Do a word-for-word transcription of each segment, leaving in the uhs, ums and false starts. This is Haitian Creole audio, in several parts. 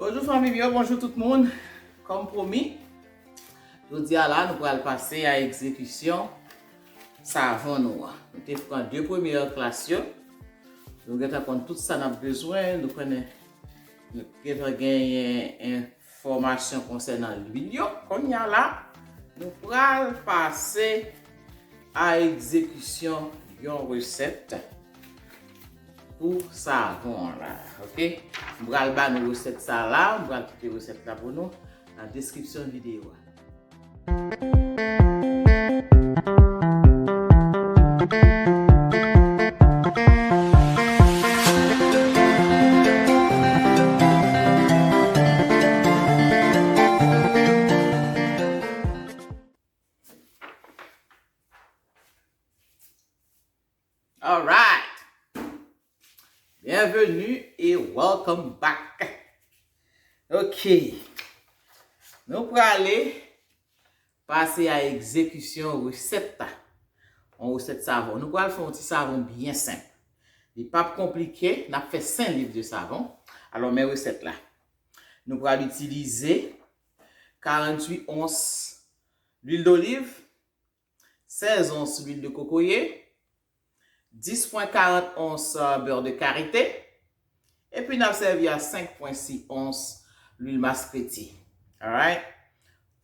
Bonjou fanmi m yo, bonjou tout moun. Kòm pwomi, jodi a la nou pral pase a egzekisyon savon nou an. Nou te pran de premye klas yo. Nou gentan konn tout sa n ap bezwen. Nou konnen nou gentan genyen enfòmasyon konsènan lwil yo. Kounye a la, nou pral pase a egzekisyon yon resèt pou savon an la, oke? M pral ba nou resèt sa la, m pral kite resèt la pou nou nan deskripsyon videyo a. Alright! Bienvenue et welcome back. Ok. Nou prale pase a egzekisyon resèt la. Yon resèt savon. Nou pral fè yon ti savon byen senp. Li p ap konplike, n ap fè senk liv de savon. Alò, men resèt la. Nou pral itilize karanntuit ons lwil doliv, sèz ons lwil de kokoye, dis pwen karant ons, euh, beurre de karité, epi n ap sèvi a senk pwen sis ons lwil maskreti. Alright?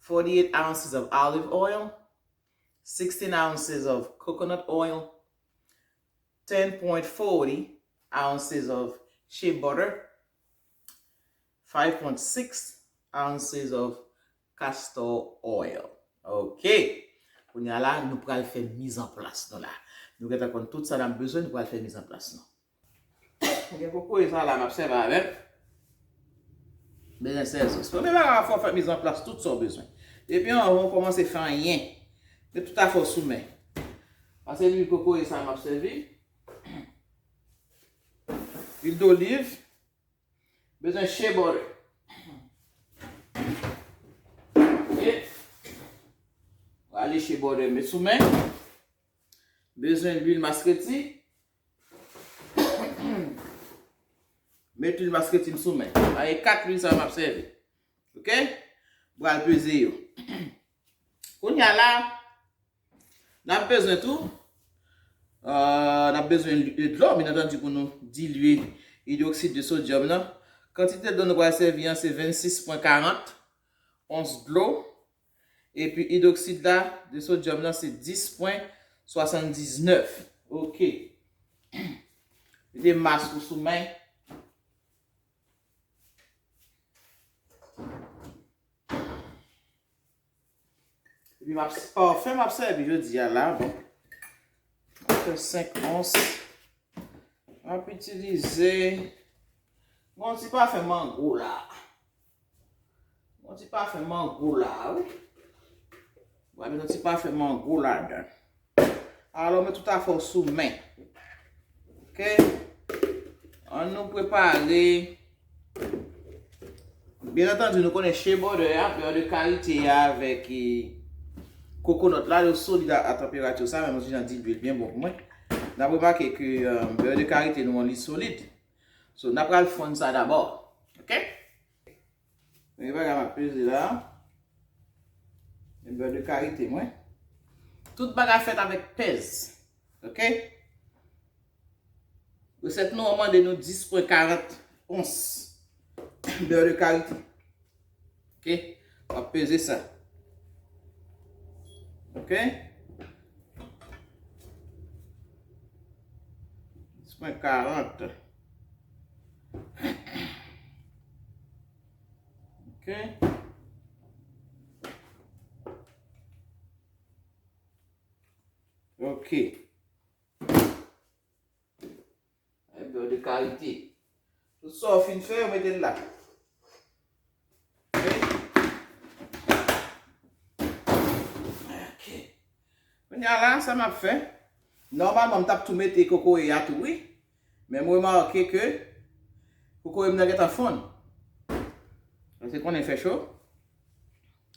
Forty-eight ounces of olive oil, sixteen ounces of coconut oil, ten point forty ounces of shea butter, five point six ounces of castor oil. Ok. Kounye a la, nou pral fè mizanplas nou la. Nou gentan konn tout sa n ap bezwen, nou pral fè mizanplas nou. Gen kokoye sa la, m ap sèvi avè l. Bezwen sèl sos. Premye bagay, fò w fè mizanplas tout sa w bezwen. Depi anvan w kòmanse fè anyen, met tout afè w sou men. Pase lwil kokoye sa m ap sèvi. Lwil doliv. Bezwen shea butter. Ok. Rale shea butter, met sou men. Bezwen lwil maskreti. Met lwil maskreti m sou men. Sa e kat lwil sa yo m ap sèvi. Ok? M pral peze yo. Kounye a la, n ap bezwen tou, euh, n ap bezwen dlo, byen antandi, pou nou dilye idwoksid de sodyòm nan. Kantite dlo nou pral sèvi an, se vennsis pwen karant ons dlo. Epi idwoksid la, de sodyòm nan, se dis pwen swasanndiznèf. Ok. Mete mas ou sou men. Epi m ap, pafen m ap sèvi jodi a la, bon. M ap fè senk ons. M ap itilize yon ti pafen mango la. Yon ti pafen mango la, wi. Mwen met yon ti pafen mango ladan. Alò, met tout afè w sou men. Ok? Ann nou prepare. Byen antandi, nou konnen shea butter a, beurre de karité a avèk, e, kokonòt la, yo solid a, a tanperati sa, menm si jan di lwil byen bon pou mwen. N ap remake ke, euh, beurre de karité nou an li solid. So, n ap pral fonn sa dabò. Ok? Premye bagay m ap peze la, se beurre de karité mwen. Tout bagay fèt avèk pèz. Ok? Resèt nou an mande nou dis pwen karant ons beurre de karité. Ok? M ap peze sa. Ok? Dis pwen karant. Ok? Ok. Beurre de karité. Tout sa w fin fè, w mete l la. Ok. Ok. Kounye a la, sa m ap fè. Nòmalman, m t ap tou mete kokoye a tou, wi. Men m remake ke kokoye m nan gentan fonn. Paske konnen fè cho.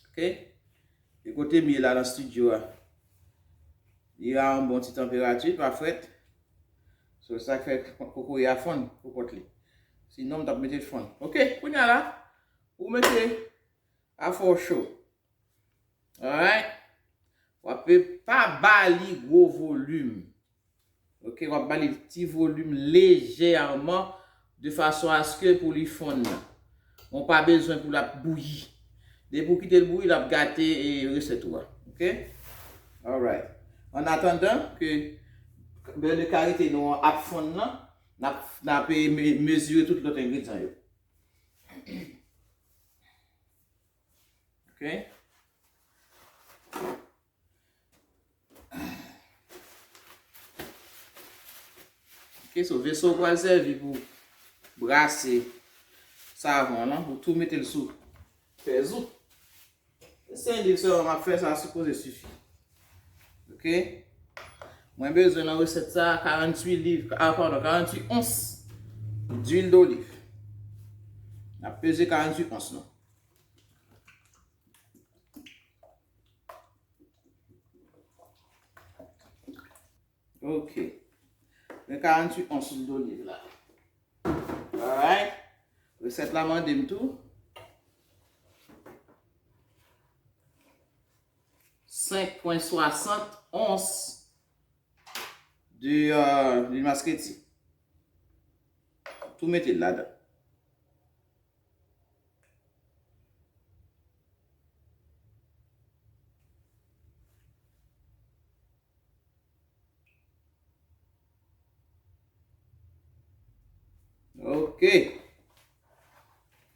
Ok. E kote m ye la nan estidyo a, li a yon bon ti tanperati, pa frèt. So, sa k fè kokoye a fonn pou kont li. Sinon, m t ap mete l fonn. Ok, kounye a la, ou mete afè w cho. Alright? W ap pa ba li gwo volim. Ok, w ap ba li ti volim lejèman de fason aske pou li fonn nan. Ou pa bezwen pou l ap bouyi. Depi w kite l bouyi, l ap gate e resèt ou a. Ok? Alright. An atandan ke bè de karite nou an ap fonn nan, n ap, n ap e me- mezire tout lòt engredyan yo. Ok? Ok, so veso w pral sèvi pou brase savon lan, ou tou mete l sou pèz ou. Se senk liv sèlman m ap fè, sa sipoze sifi. Ok? Mwen bezwen nan resèt sa a karanntuit liv, a, padon, karanntuit ons dwil doliv. N ap peze karanntuit ons nou. Ok. Gen karanntuit ons dwil doliv la. Alright. Resèt la mande m tou senk pwen swasant ons de, euh, lwil maskreti. Tou mete l ladan. Ok.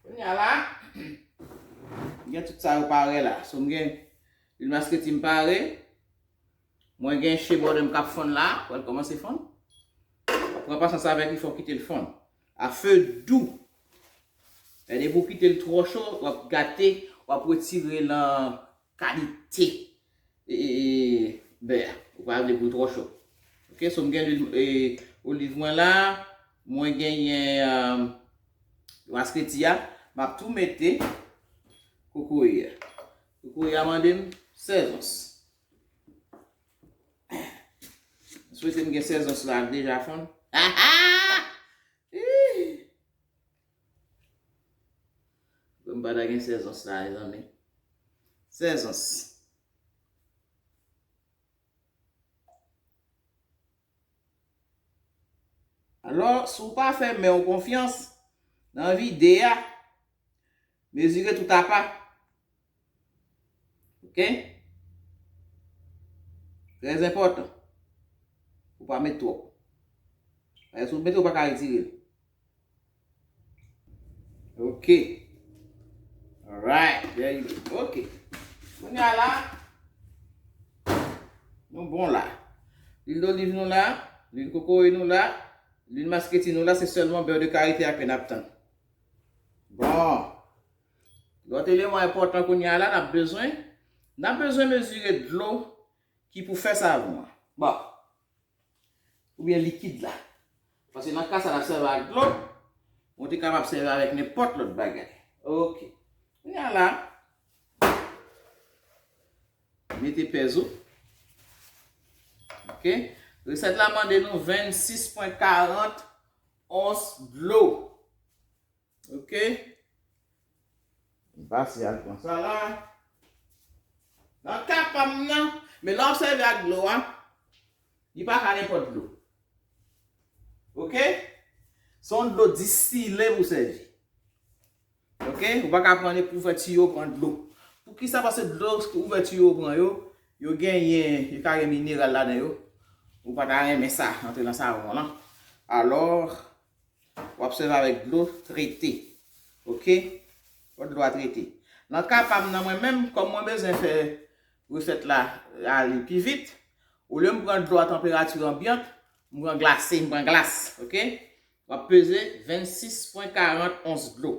Kounye a la, m gen tout sa yo pare la. So, m gen lwil maskreti m pare. Mwen gen che bòdè m k ap fonn la. Pral kòmanse fonn. Pran pasyans avèk li, fò w kite l fonn. A fe dou. E depi w kite l twò cho, w ap gate, w ap retire nan kalite e, e, e, bè a. Ou pa vle pou l twò cho. Ok, so m gen lwil, e, oliv mwen la. Mwen genyen, euh, maskreti a. M ap tou mete kokoye a. Kokoye a mande m sèz ons. M swete m gen sèz ons la deja fonn. Ih! Bon, m pa ta gen sèz ons la, mezanmi. Sèz ons. Alò, si w pa fè men w konfyans, nan vide a, mezire tout apa. Ok? Trè enpòtan. Ou pa met twòp. Paske si w mete, ou pa ka retire l. Ok. Alright. There you go. Ok. Kounye a la, nou bon la. Lwil doliv nou la. Lwil kokoye nou la. Lwil maskreti nou la. Se sèlman bè de karite a ke n ap tann. Bon. Lòt eleman enpòtan kounye a la, n ap bezwen, n ap bezwen mezire dlo ki pou fè savon an. Bon. Oubyen likid la. Paske nan ka sa, n ap sèvi ak dlo, ou te kapab sèvi avèk nenpòt lòt bagay. Ok. Kounye a la, mete pèz ou. Ok. Resèt la mande nou vennsis pwen karant ons dlo. Ok. M pase al pran sa la. Nan ka pa m nan, men lè w ap sèvi ak dlo a, li pa ka nenpòt dlo. Ok? Se yon dlo distile pou sèvi. Ok? Ou pa ka pran ouvèti yo, pran dlo. Poukisa? Paske dlo ouvèti yo pran yo, yo genyen, yo ka gen mineral ladan yo. Ou pa ta renmen sa antre nan savon lan. Alò, w ap sèvi avèk dlo trete. Ok? Yon dlo a trete. Nan ka pa m nan mwen menm, kòm mwen bezwen fè resèt la ale pi vit, olye m pran dlo a tanperati anbyant, m pran glase, m pran glas. Ok? W ap peze vennsis pwen karant ons dlo.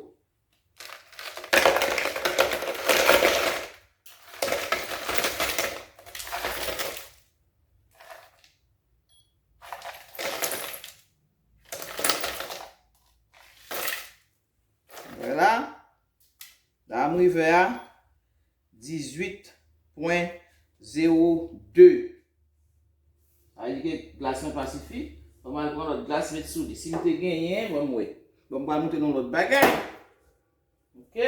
Vwala. La m rive a dizuit pwen zewo de. Sa vle di ke glas lan pa sifi. Fò m al pran lòt glas, met sou li. Si m te genyen, ban m wè. Bon, m pral montre nou lòt bagay. Ok?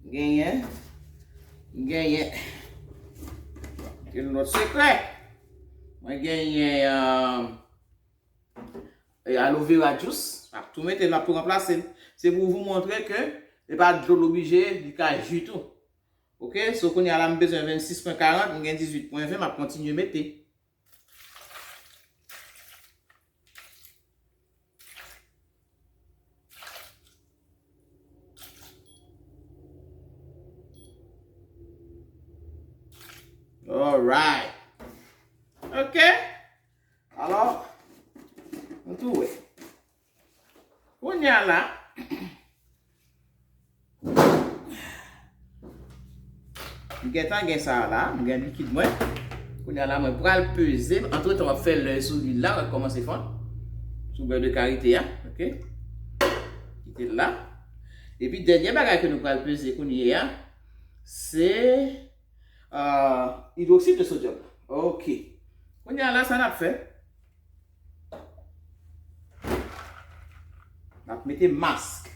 Genyen, genyen, gen lòt sekrè. Mwen genyen, euh, e aloe vera juice, m ap tou mete l, m ap tou ranplase l. Se pou w montre ke se pa dlo l oblije, li ka ji tou. Ok, so kounye a la m bezwen vennsis pwen karant, m gen dizuit pwen ven, m ap kontinye mete. Alright. Ok. Alò, nou tou wè. Kounye a la, m gentan gen sa a la, m gen likid mwen. Kounye a la, mwen pral peze. Antretan, w ap fè lè sou lwil la, w ap kòmanse fonn. Sou bè de karite a, ok? Kite l la. Epi, dènye bagay ke nou pral peze kounye a, se, euh, idwoksid de sodyòm. Ok. Kounye a la, sa n ap fè? N ap mete mask.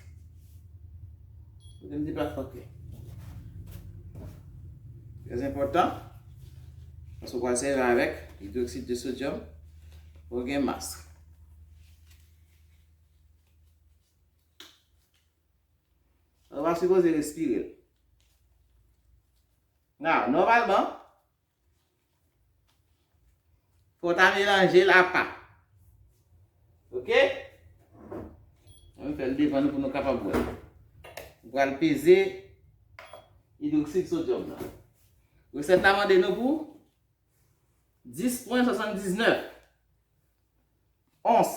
Kote m deplase, ok. Trè enpòtan. Paske w pral sèvi avèk idwoksid de sodyòm. Fò w gen mask. Ou pa sipoze respire l. Now, nòmalman, fò w ta melanje l apa. Ok? Ann fè l devan nou pou nou kapab wè. Nou pral peze idwoksid sodyòm nan. Resèt la mande nou pou dis pwen swasanndiznèf. Ons.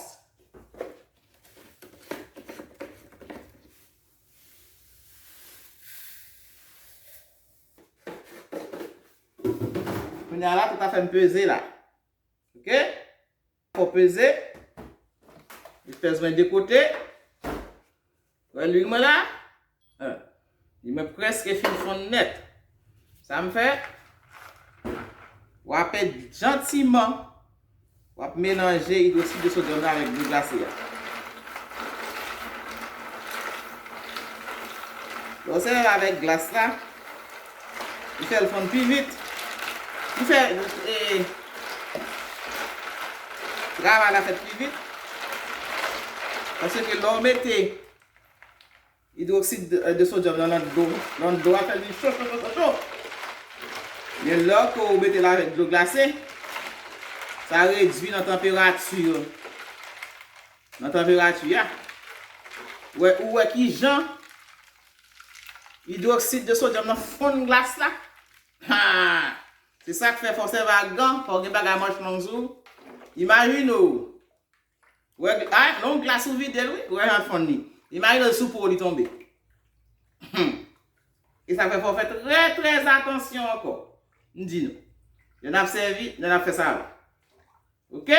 Kounye a la, tout afè m peze la. Ok? Fò peze. Li pèse mwen de kote. Wè lwil mwen la? Hein. Li mwen prèske fin fonn nèt. Sa m fè? W ap jantiman, w ap melanje idwoksid de sodyòm la avèk dlo glase a. Lè w sèvi avèk glas la, li fè l fonn pi vit. Li fè, e, travay la fèt pi vit. Paske lè w mete idwoksid de, de sodyòm nan, nan dlo, nan dlo a, fè l vin cho, cho, cho, cho, cho. Men lè ke w mete l avèk dlo glase, sa redui nan tanperati, nan tanperati a. Ou wè, ou wè kijan idwoksid de sodyòm nan fonn glas la? Ha! Se sa k fè fò w sèvi ak gan, fò w gen bagay manch long sou ou. Imajine w. Wè, a, lè yon glas ou vide l, wi, wè jan l fonn li. Imajine l sou po w li tonbe. Hmm. E sa fè fò w fè trè, trè atansyon ankò. M di nou. Lè n ap sèvi, lè n ap fè sa la. Ok?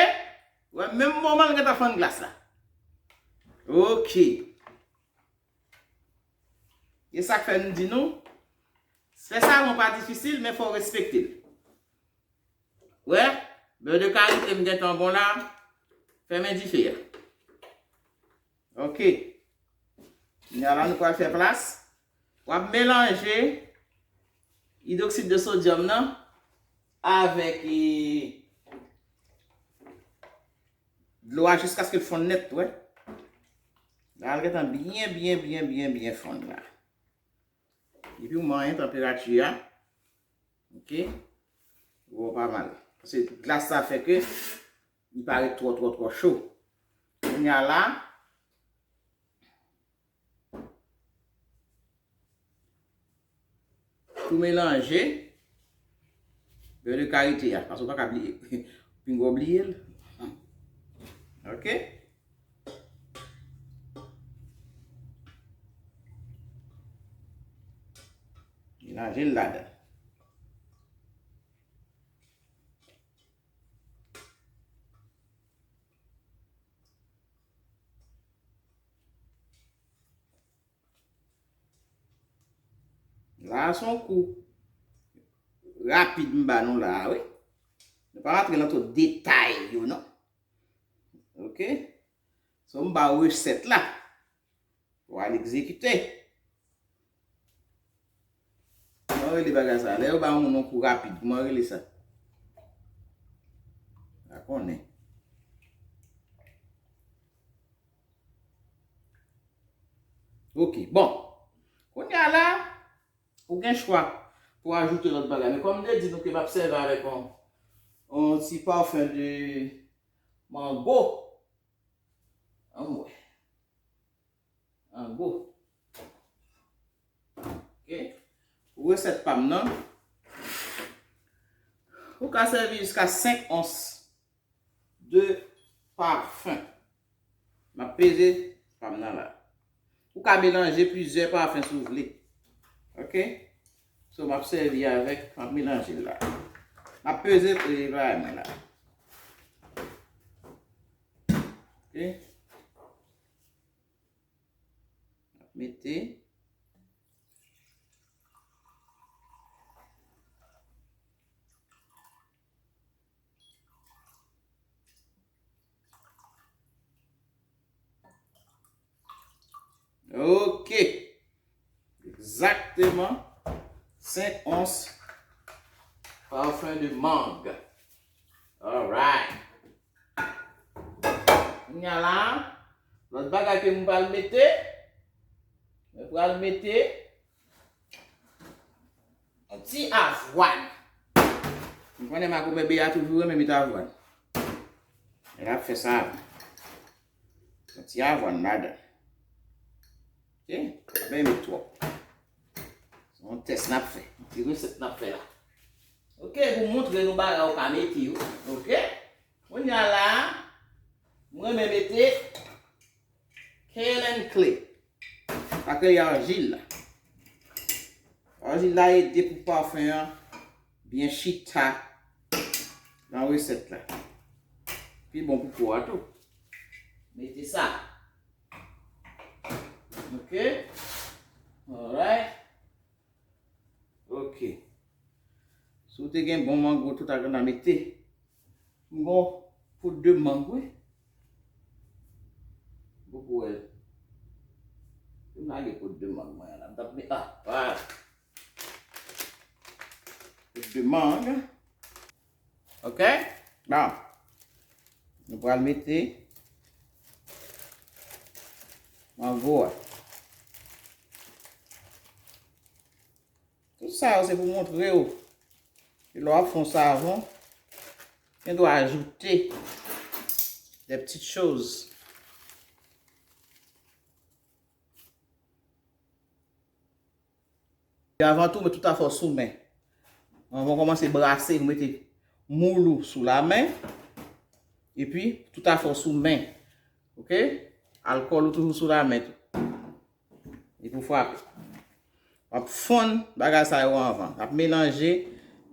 Wè, menm moman l gentan fonn glas la. Ok. E sa k fè m di nou, fè savon pa difisil, men fò w respekte l. Wè, bè de karite m gentan bon la, fèmen dife a. Ok. Kounye a la, nou pral fè plas. W ap melanje idwoksid de sodyòm nan avèk, e, dlo a jiskaske l fonn nèt, wè. La, l gentan byen, byen, byen, byen, byen fonn la. Epi w manyen tanperati a. Ok? Bon, pa mal. Paske glas sa fè ke li parèt twò, twò, twò cho. Kounye a la, tou melanje bè de karite a, paske w pa ka bliye. Pinga w bliye l. Ok? Melanje l ladan. La, se yon kou rapid m ba nou la a, wi. Nou pa rantre nan tout detay yo, non. Ok? So, m ba w resèt la. Pou w al egzekite. Kòman rele bagay sa? Lè yo ba yon moun yon kou rapid, kòman rele sa? Pa konnen. Ok, bon. Kounye a la, ou gen chwa pou ajoute lòt bagay. Men kòm m te di nou ke m ap sèvi avèk yon, yon ti parfum de mango. Ann wè. Mango. Ok. Pou resèt pa m nan, ou ka sèvi jiska senk ons de parfum. M ap peze pa m nan la. Ou ka melanje plizyè parfum si w vle. Ok? So, m ap sèvi avèk, m ap melanje l la. M ap peze, e, bagay mwen la. Ok? M ap mete. Ok. Egzakteman. Senk ons parfum de mangue. Alright. Kounye a la, lòt bagay ke m pral mete, mwen pral mete yon ti avwàn. M konnen makomè Bea toujou renmen met avwàn. Men l ap fè sa avè yon ti avwàn ladan. Ok? Pa bezwen met twòp. Se yon tès n ap fè. Yon ti resèt n ap fè la. Ok, pou montre nou bagay ou ka mete yo. Ok? Kounye a la, mwen renmen mete kaolin clay. Sa kreye ajil la. Ajil la ede pou pafen an byen chita nan resèt la. Pi bon pou po a tou. Mete sa. Ok. Alright. Ok. Si w te gen bon mango tou, ta konn a mete. M gon poud de mang, wi. Bon pou wè l. M lage poud de mang mwen la. M t ap met, ah, voilà. Poud de mang. Ok? Bon. Nou pral mete mango a. Tout sa yo se pou montre w ke lè w ap fè yon savon, gen dwa ajoute des petites choses. E avan tou, met tout afè w sou men. Anvan w kòmanse brase, ou mete moul ou sou lamen. Epi, tout afè w sou men. Ok? Alkòl ou toujou sou lamen tou. Epi w frape. W ap fonn bagay sa yo anvan. W ap melanje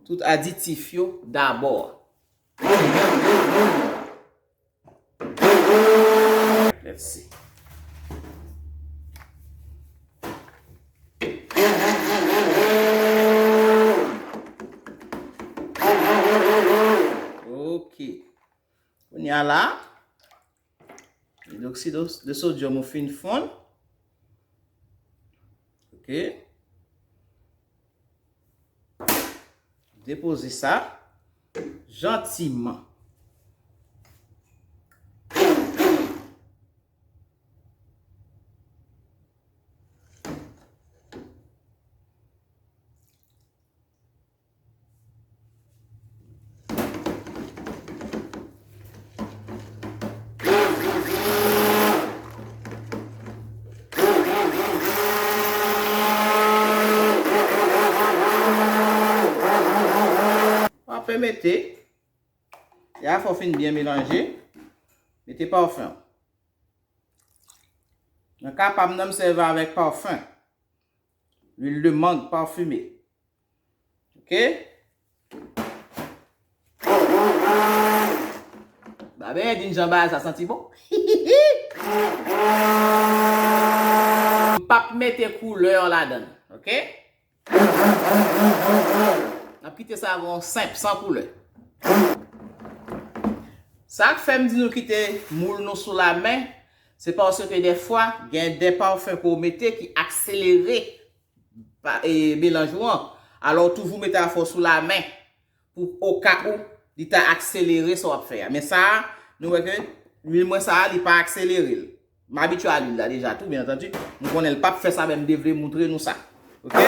tout aditif yo dabò. Let's see. Ok. Kounye a la, hidroxyde de sodium ou fin fonn. Ok. Depoze sa jantiman. W ap mete. E afè w fin byen melanje, mete pafen. Nan ka pa m nan, m sèvi avèk pafen. Lwil de mang pafime. Ok? Ba ben din jan bagay sa santi bon. M p ap mete koulè ladan l, ok? N ap kite savon senp, san koulè. Sa k fè m di nou kite moul nou sou lamen, se paske dèfwa, gen de pafen ke w mete ki akselere pa, e, melanj ou an. Alò, toujou mete afè w sou lamen pou oka ou li ta akselere sa w ap fè a. Men sa a, nou wè ke lwil mwen sa a, li pa akselere l. M abitye a lwil la deja tou, byen antandi. M konnen l p ap fè sa, men m te vle montre nou sa. Oke?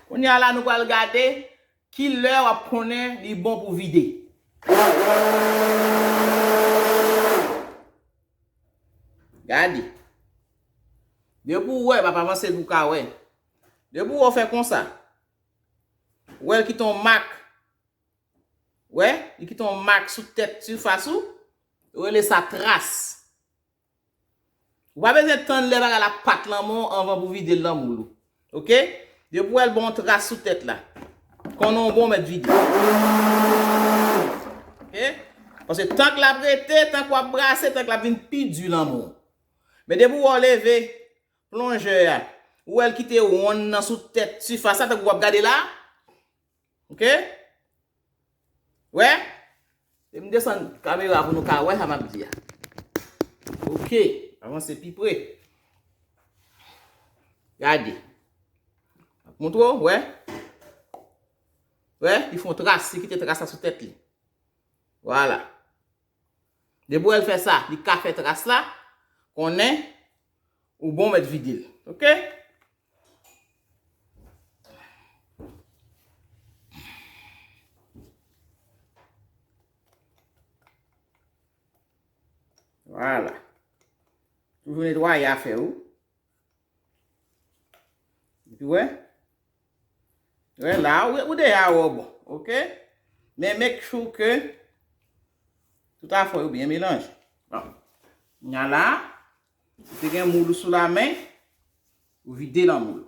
Kounye a la, nou pral gade ki lè w ap konnen li bon pou vide. Gade. Depi w wè, m ap avanse l pou w ka wè. Depi w wè w fè konsa. Wè l kite yon mak. Wè, li kite yon mak sou tèt sifas ou. Yo rele sa tras. Ou pa bezwen tann lè bagay la pat nan men w anvan pou vide l nan moul ou. Oke? Depi w wè l ba w yon tras sou tèt la, konnen w bon mèt vide. Oke? Paske tank l ap rete, tank w ap brase, tank l ap vin pi di nan men w. Men depi w wè w leve plonjè a, ou wè l kite wonn nan sou tèt sifas la, tankou w ap gade la, oke? Wè? E m desann kamera pou nou ka wè sa m ap di a. Oke, avanse pi pre. Gade. M ap montre w, wè? Wè? Li fè yon tras, li kite tras la sou tèt li. Vwala. Depi w wè l fè sa, li ka fè tras la, konnen ou bon mèt vide l. Oke? Vwala. Toujou netwaye afè ou. Epi wè. Wè la, ou, ou deja wè w bon. Oke? Men make sure ke tout afè yo byen melanje. Bon. Kounye a la, si te gen moul ou sou lamen, ou vide nan moul.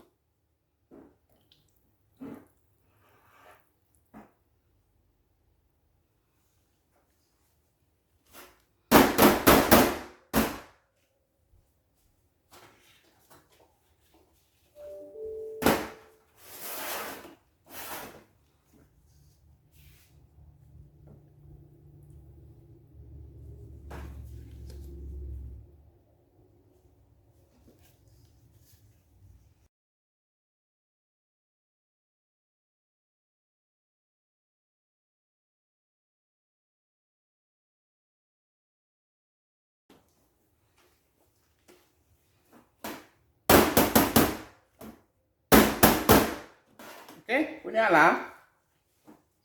Oke, kounye a la,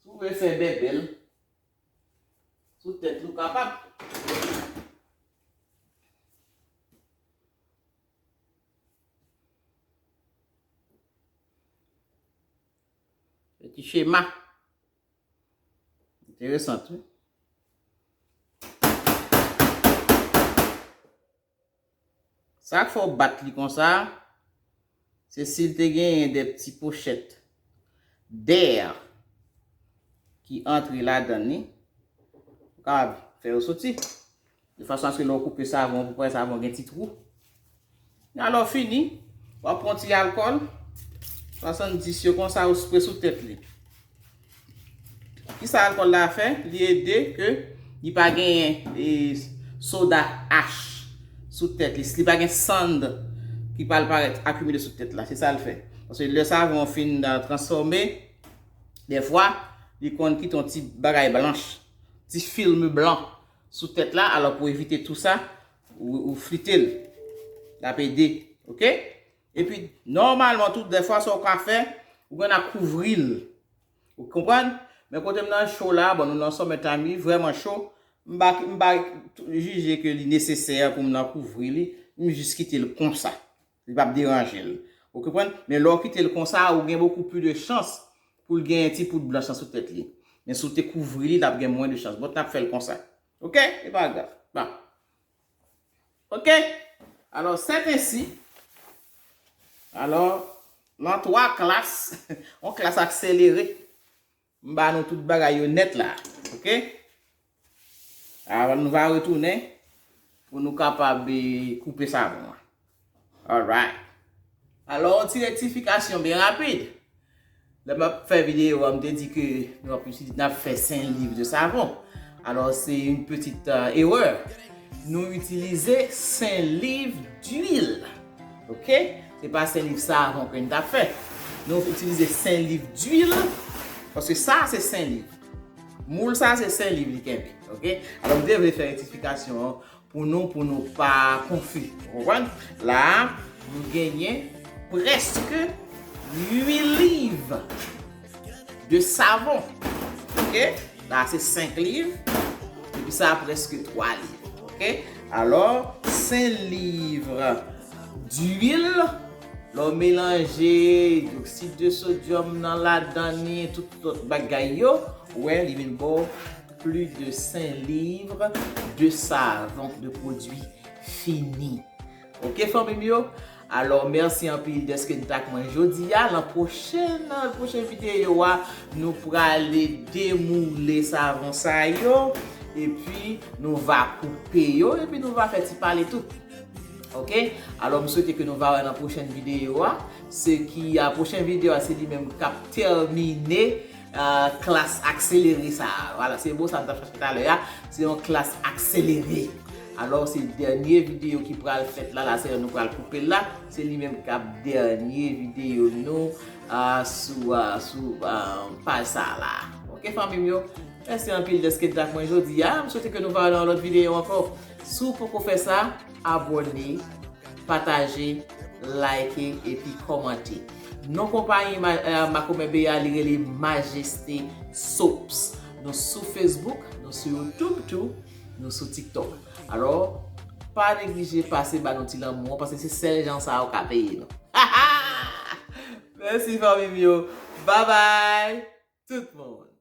si w vle fè bèbèl sou tèt li, w kapab. Fè ti chema. Enteresan tou. Sa k fè w bat li konsa, se si l te genyen de ti pochèt dè ki antre ladan li, ou kapab fè yo soti. De fason aske lè w koupe savon, pou pran savon gen ti twou. Alò fini, w ap pran ti alkòl, swasanndis yo konsa, ou spre sou tèt li. Kisa alkòl la fè? Li ede ke li pa genyen, e, soda ach sou tèt li. Li pa gen sand ki pral parèt akimile sou tèt la. Se sa l fè. Paske lè savon fin, a, transfòme, dèfwa, li konn kite yon ti bagay blanch, ti film blan sou tèt la. Alò, pou evite tou sa, ou, ou flite l. L ap ede. Oke? Epi, nòmalman, tou, dèfwa, sa w ka fè, ou konn ap kouvri l. Ou konprann? Men kote m nan cho la, bon, nou nan summer time, li vrèman cho. M pa, m pa jije ke li nesesè pou m nan kouvri li. M jis kite l konsa. Li p ap deranje l. Ou konprann? Men lè w kite l konsa, ou gen beaucoup plus de chance pou l gen ti poud blanch nan sou tèt li. Men si w te kouvri li, l ap gen mwens de chans. Bon, n ap fè l konsa. Oke? E pa grav. Bon. Oke? Alò, c'est ainsi. Alò, nan twa klas, yon klas akselere, m ba nou tout bagay yo nèt la. Oke? Alò, nou va retounen pou nou kapab, e, koupe savon an. Alright. Alò, yon ti rektifikasyon byen rapid. Lè m ap fè videyo a, m te di ke nou ap itilize, n ap fè Saint Livre de savon. Alò, se yon pitit, euh, erè. Nou itilize Saint Livre d'huile. Ok? Se pa senliv savon ke n t ap fè. Nou itilize senliv dwil, paske sa se senliv. Moul sa se senliv li kenbe. Ok? Alò, m te vle fè rektifikasyon an pou nou, pou nou pa konfi. Ou konprann? La, nou genyen prèske uit liv de savon. Ok? La, se senk liv. Epi sa, prèske twa liv. Ok? Alò, senliv dwil, lè w melanje oksid de sodyòm nan ladan li, tout lòt bagay yo, ou wè, li vin ba w plis de senk liv de savon, de pwodui fini. Ok, fanmi m yo? Alò, mèsi anpil dèske n t ak mwen jodi a. Nan pwochèn, nan pwochen videyo a, nou prale demoule savon sa yo, epi nou va koupe yo, epi nou va fè ti pale tou. Ok? Alò, m swete ke nou va wè nan pwochèn videyo a. Se ki, a, pwochen videyo a, se li menm k ap tèmine, a, klas akselere sa a. Vwala, se mo sa m t ap chache talè a. Se yon klas akselere. Alò, se dènye videyo ki pral fèt la, la, se nou pral koupe l la. Se li menm k ap dènye videyo nou, a, sou, a, sou, a, paj sa a la. Ok, fanmi m yo? Mèsi anpil dèske n t ak mwen jodi a. M swete ke nou va wè nan yon lòt videyo ankò. Si w poko fè sa, abòne, pataje, like epi kòmante. Non konpayi ma-, eh, makomè Bea, li rele Majeste Soaps. Nou sou Facebook, nou sou YouTube tou, nou sou TikTok. Alò, pa neglije pase ba nou ti lanmou an, paske se sèl jan sa yo ka peye nou. Mèsi fanmi m yo. Bye bye tout moun.